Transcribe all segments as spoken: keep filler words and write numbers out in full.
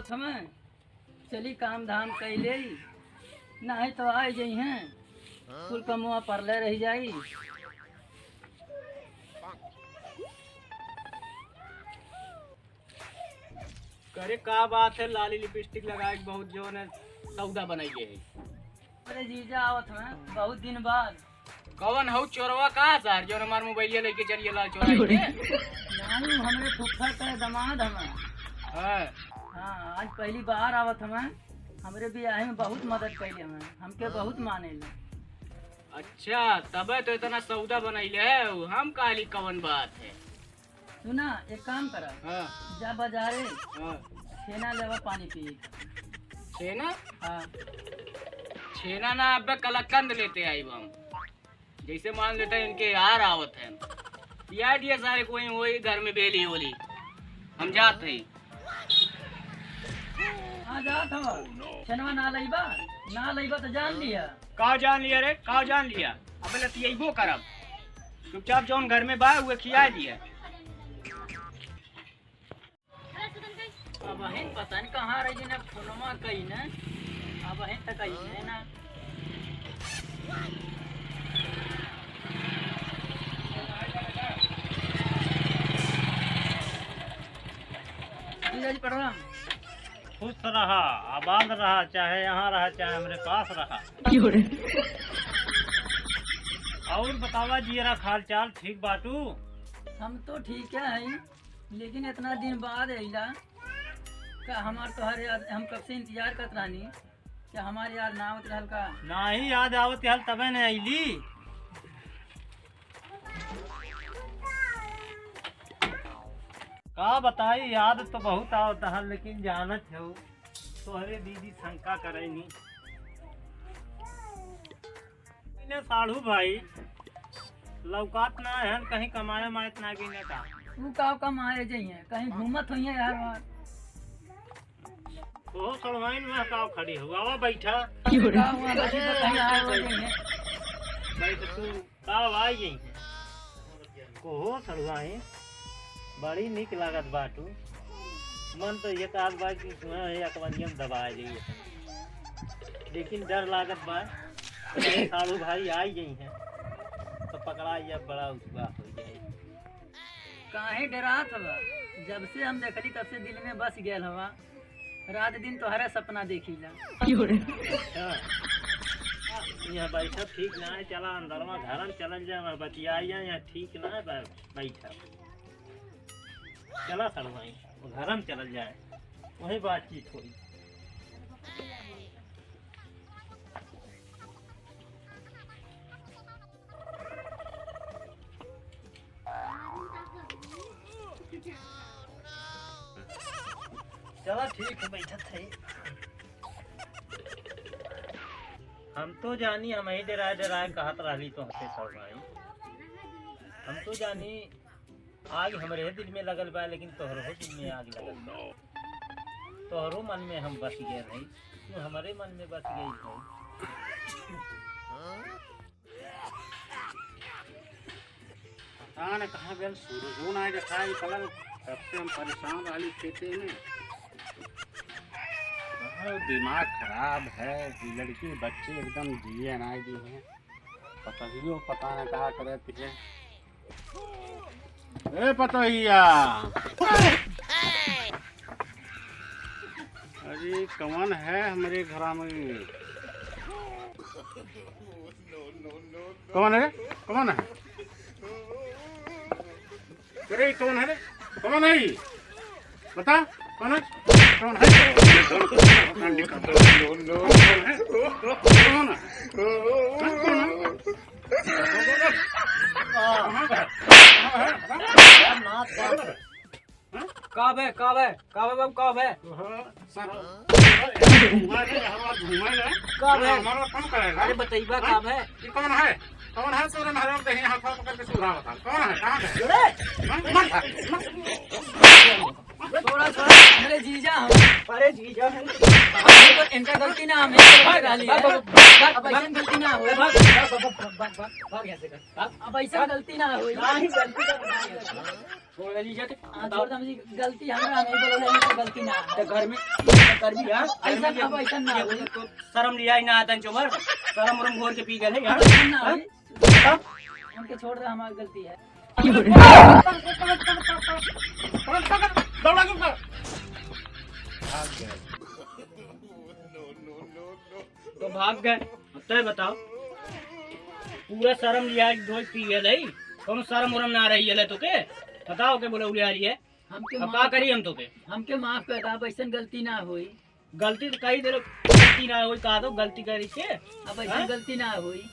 समय चली काम धाम कइ लेई, नाहीं तो आइ जइहैं, कुल कमवा परले रहि जाई। करे का बात है, लाली लिपस्टिक लगाइ के बहुत जौन है सौदा बनाइ है। अरे जीजा आवत हैं बहुत दिन बाद। कवन हऊ चोरवा का सर, जौन हमार मोबाइलिया लइके चलिए लाल चोराई के? नाहीं, हमरे फुफ्फा के दमाद हमें। हाँ। हाँ, आज पहली बार आवत हमें। हमरे बियाहे में बहुत मदद कइले हमें, हमके बहुत माने ले। अच्छा, तबे तो इतना सौदा बनइले है, हम कहली कवन बात है। सुना, एक काम करा। हाँ। जा बाजारे, हाँ। छेना लेवा पानी पिए। छेना? हाँ। छेना ना, अबे कलाकंद लेते आइब हम। जैसे मान लेते हैं इनके यार आवत हैं, पिया दिया सारे कोई वही घर में बेली होली। हम जात हई। हाँ, जात हवा। छेनवा ना लइबा, ना लइबा तो जान लिया। का जान लिया रे, का जान लिया? अबे लतियइबो करब। चुपचाप जौन घर में बा, उहे खिया दिया। अबहिन पता न कहाँ रही न, फोनमा कई न, अबहिन तक आई न ना। जीजा जी प्रणाम। खुश रहा, आबाद रहा, चाहे यहाँ रहा, चाहे हमरे पास रहा। क्यों रे? और बतावा जियरा, हाल चाल ठीक बाटू? हम तो ठीक है, लेकिन इतना दिन बाद अइला, का हमार तोहर याद, हम कब से इंतजार करत रहनी, का हमार याद ना आवत रहल का? नाहीं याद आवत रहल तबे न अइली। का बताई, याद तो बहुत आवत रहल, लेकिन जानत हो, तोहरे दीदी शंका करे नी। इने साढ़ू भाई लौकात ना हन, कहीं कमाए मायत ना गइने का? ऊ का कमाए जइहें, कहीं घूमत होइहें यार वहाँ। ओहो सड़वाइन में का खड़ी हो, आवा बैठा। का हुआ, बैठी तो कहीं आए हो जइहें। बैठ तू, का आवा जइहें। कोहो सड़ुआई, बड़ी निक लागत बाटू। मन तो ये कहत बा कि तुम्हें ये अकबरियम दबाए जाइए, लेकिन डर लागत बा, साढ़ू भाई आई गई हैं, तो पकड़ा या बड़ा उतवाह हो जाए। काहे डरात हवा? जब से हम देखली, तब से दिल में बस गयल हवा। रात दिन तोहरा सपना देखीला। अच्छा, यहाँ बैठा ठीक ना है, चला अंदरवा घर में चलल जाए, वहाँ बतियाई जाए, यहाँ ठीक ना है बै-, बैठा। चला सड़वाई, घर में चलल जाए, वहीं बातचीत होई। चला ठीक है, बैठत है। हम तो जानी, हम ही डराए डराए कहत रहली तो हंसे सब भाई। हम तो जानी आग हमरे दिल में लगल बा, लेकिन तोहरो दिल में आग लगल बा। तोहरो मन में हम बस गए रही, तू हमरे मन में बस गई है। पता न कहाँ गल, सूरजो नाय देखाई पड़ल। तब से हम परेशान रहली खेते में। बहुत दिमाग खराब है, ये लड़की बच्चे एकदम जिए नाय दी हैं। पतोहियो पता न कहाँ करे पिए। ए पतोहिया, अरे कौन है हमरे घरा में? कौन है? कौन है? अरे कौन है रे? कौन है ये? बता, कौन है? कौन है? कौन है? कौन है? हाँ, कौन है? कहाँ है? कहाँ है? बता। हाँ? का बे, का बे, का बे बाबू, का बे? ओहो, सर, घुमा ले, हमारा घुमा ले। का बे? हमारा कौन करेगा? अरे बतइबा का बे? ये कौन है? कौन है तोरे महरम देही हाथ पकड़ के सुधरा बता। कौन है? कहाँ है? अरे! हाँ? मत, मत। छोड़ा, छोड़ा, हमरे जीजा हम। अरे जीजा हम। हम तो इनका गलती ना, हम इनका गलती रहली है। अब ऐसन गलती ना होई। भाग, भाग, भाग, भाग, भाग, भाग, भाग यहाँ से कर। भाग। अब ऐसन गलती ना होई। नहीं, गलती तो नहीं है। छोड़ दे जीजा के। हाँ, छोड़ दे, हम जी, गलती हमरा नहीं बोलो, नहीं तो गलती ना। तो घर में कर भी यार। ऐसा, अब ऐसा ना ये होई। तो शर्म लिया ही ना आता है, चोमर। शर्म उरम घोर के पी गए हैं यार। ऐसा ना होई। हाँ? उनके छोड़ दे, हमारी गलती है। दौड़ा के ऊपर। तो भाग गए। अब तय बताओ, पूरा शर्म लिया धोई पी गए नहीं, कौनो शर्म उरम ना रही है तोके? बताओ के बोले उलिया रही है। हमके अब माफ, का करी हम तोके? हमके माफ कर दा, अब ऐसन गलती ना होई। गलती तो कही दे, गलती ना होई, कहा दो गलती करी के। अब ऐसन हाँ? गलती ना होई।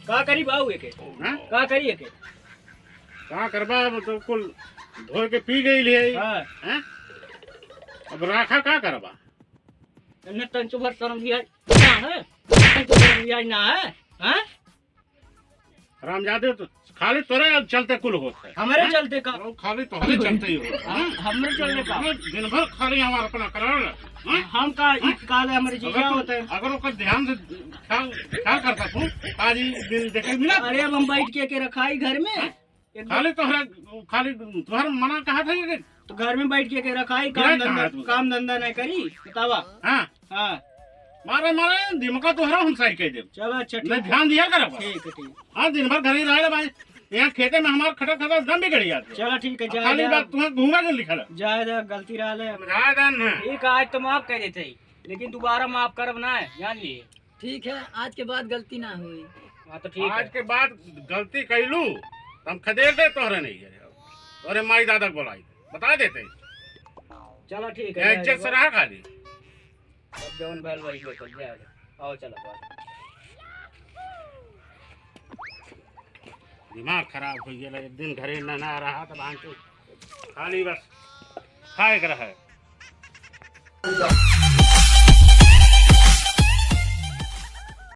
का करी बाऊ एके? हाँ? का करी एके? का करबा, मतलब कुल धोए के पी गई ले। हाँ। हैं? अब राखा का करबा? इन्हें तंचो भर शर्म लिया ना है, तंचो भर शर्म लिया ना है, हैं? हरामजादे, तो खाली तोरे चलते कुल होत है। हमारे हैं? चलते का? वो खाली तोहरे चलते ही होत है, हम-, हैं? हमरे चलते का? हम दिन भर खाली हमार अपना करार, हैं? हम का, हैं? इत काल हमारे अगर जीजा तू, होते हैं। अगर ओकर ध्यान से ख्याल, ख्याल करता तू, आज ही दिन देखे मिला। अरे, अब हम बैठ के, के रखाई घर में। हैं? एक खाली तोहरा, खाली तोहरा मना कहा था कि तो घर में बैठ के, के रखाई, काम गिरा कहाँ धंधा, है तू? काम धंधा नहीं करी, बतावा। हाँ। हाँ। मारे, मारे, दिमाग तोहरा हम सही कह देब। चलो, अच्छा, ठीक नहीं, है। ध्यान दिया कर अब। ठीक है, ठीक। हाँ, दिन भर घर ही रहे भाई। यहाँ खेते में हमार खटा खटा दम बिगड़ जाते। चलो, ठीक है, अब जाए खाली दे। बात तुम्हें घूमा के लिखल है। जाए दे, गलती रहा ले। जाए दे ना। ठीक है, आज तो माफ कर देते ही, लेकिन दोबारा माफ करब ना है, जान लिए। ठीक है, आज के बाद गलती ना होई। हाँ, तो ठीक आज है। के बाद गलती कैलू, तो हम खदेड़ दे तोहरे नहीं है। तोहरे माई दादा के बोलाई, बता देते। चलो, ठीक है, यहाँ जाए इज्जत दे। से रहा खाली। अब जौन भल वही हो, चल जाए। आओ, चलो, बाहर। दिमाग खराब हो गया, एक दिन घरे न, ना रहा तो भांचो खाली बस खाए के रहे।